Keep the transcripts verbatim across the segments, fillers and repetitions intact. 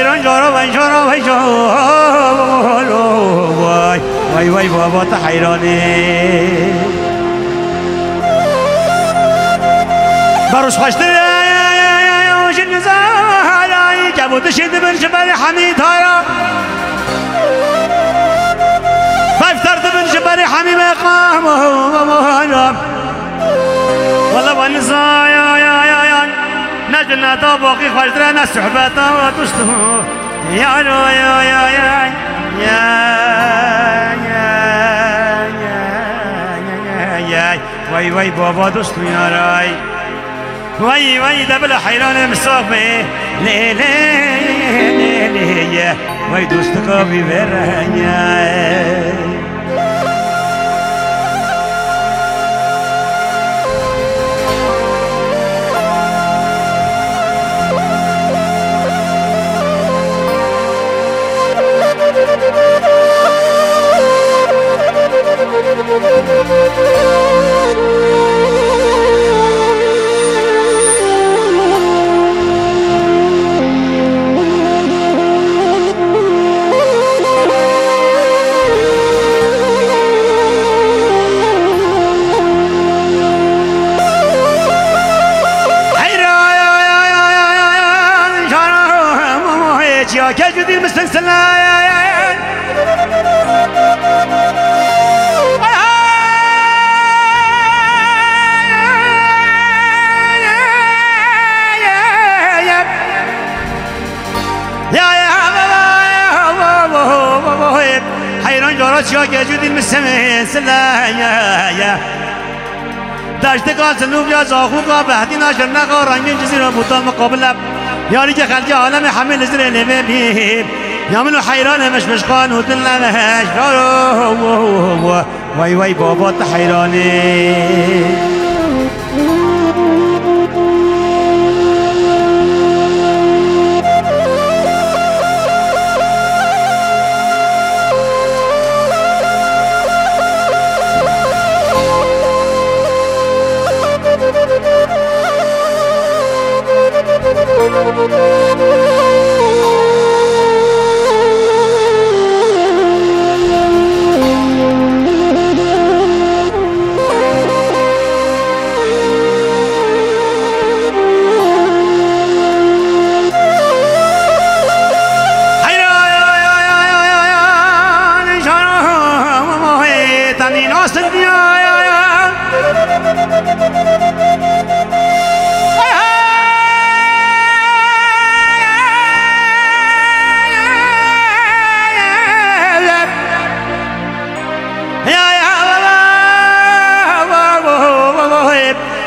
Jara vay, jara vay, jara vay, vay, vay, baba te heyranê. Baroş xweştir, jin nizarayî, kevotişê dibin ji berê hemî tara. Bevter dibin ji berê hemî meqam. Wala we niza ya, ya, ya, ya. Ne cineta baqî xweştir e, ne sohbeta dost. Yaro, ya, ya, ya, ya, ya, ya, ya, ya, ya. Vay, vay, baba dost û yaray. Vay, vay, de bila heyranê misax be. Lê, lê, lê, lê, ye. Vay, dostika vî verenya. Ya, ya, heyran cara çiya gecû dîn mi semê sile, ya, ya. Deştika Sinûk ya Zaxûka Behdîna Şirneqa rengîn Cizîra Bûtan miqabil e. Yarî ke xelkê alemê hemî li zirê lê vê bî. Ya min û heyranê mişmişxan û din leveş. Vay vay baba te heyranê.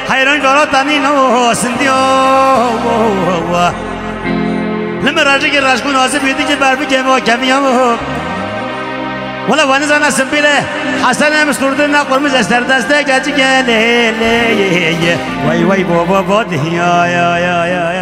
Heyran cara tanî no sindiyo. Li min rejikê reşkû nasib yê dikî ber bikê bo kemiya bo. Wala we nizana simbîle Hesen em stûrdin ne qurmiz e serdeste keçike lê lê ye. Wey wey bo bo bo dihiya ya ya ya.